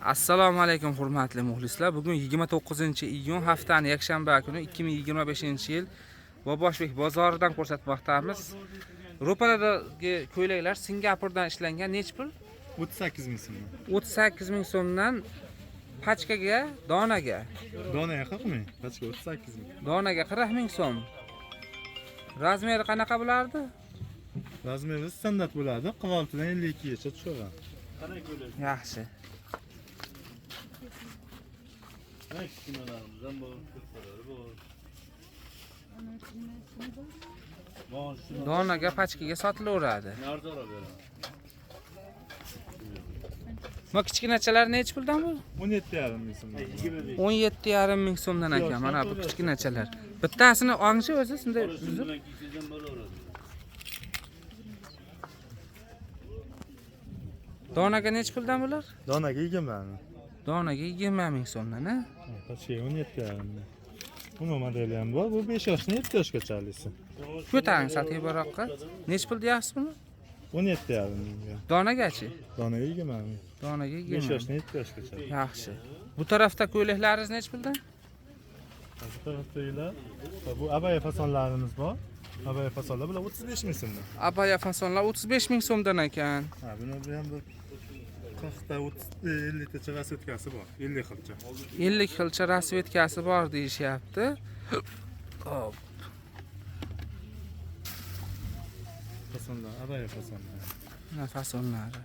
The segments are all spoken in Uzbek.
Assalomu alaykum hurmatli muxlislar. Bugun 29-iyun, haftani yakshanba kuni 2025-yil Boboshbek bozoridan ko'rsatmoqdamiz. Ro'paradagi ko'ylaklar Singapurdan ishlangan, nech pul? 38 ming so'm. 38 ming so'mdan pachkaga, donaga. Donaga 40 ming, pachka 38 ming. Donaga 40 ming so'm. Razmeri qanaqa bo'lardi? Razmeri standart bo'ladi, 46 dan 52 gacha tushadi. Yaxshi. Donaga, pachkaga sotilaveradi. Bu kichkinachalar nechi puldan bu? 17,5 ming so'm. 17,5 ming so'mdan ekan mana bu kichkinachalar. Bittasini olingchi o'zi shunday uzib. Donaga nechi puldan bular? Donaga 20 ming. Donaga 20 ming so'mdan, a? Pachka 17,5 ming. Buni modeli ham bor. Bu 5 yoshdan 7 yoshgachalisi. Ko'taring sal teparoqqa. Nechi pul deyapsiz buni? 17,5 ming. Donagachi? Donaga 20 ming. Donaga 5 20. yoshdan 7 yoshgacha. Yaxshi. Bu tarafda ko'ylaklaringiz nechi puldan? Bu tarafdagilar bu abaya fasonlarimiz bor. Abaya fasonlar bular 35 ming so'mdan. Abaya fasonlar 35 ming so'mdan ekan. Ha, buni bu ham bir 40 ta 30 50 tacha rasvetkasi bor. 50 xilcha. 50 xilcha rasvetkasi bor deyishyapti. Hop. Fasonlar, abaya fasonlar. Mana fasonlari.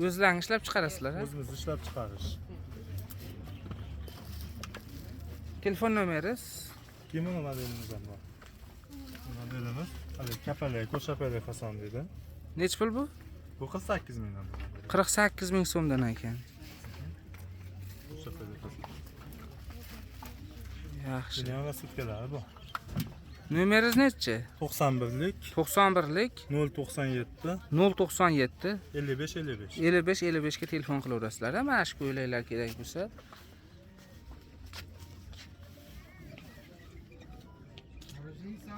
O'zlaring ishlab chiqarasizlar, a? O'zimiz ishlab chiqarish. Telefon nomeringiz? Kimono modelimiz ham bor. Bu modelimiz hali kapalak, ko'shapalak fason deydi. Nechi pul bu? Bu 48 mingdan bo'ladi. 48 ming so'mdan ekan. Ko'shapalak fason. Yaxshi. Buni ham rasvetkalari bor. Nomeringiz nechi? 91lik 91lik 097 097 55 55. 55 55 ga telefon qilaverasizlar. Mana shu ko'ylaklar kerak bo'lsa.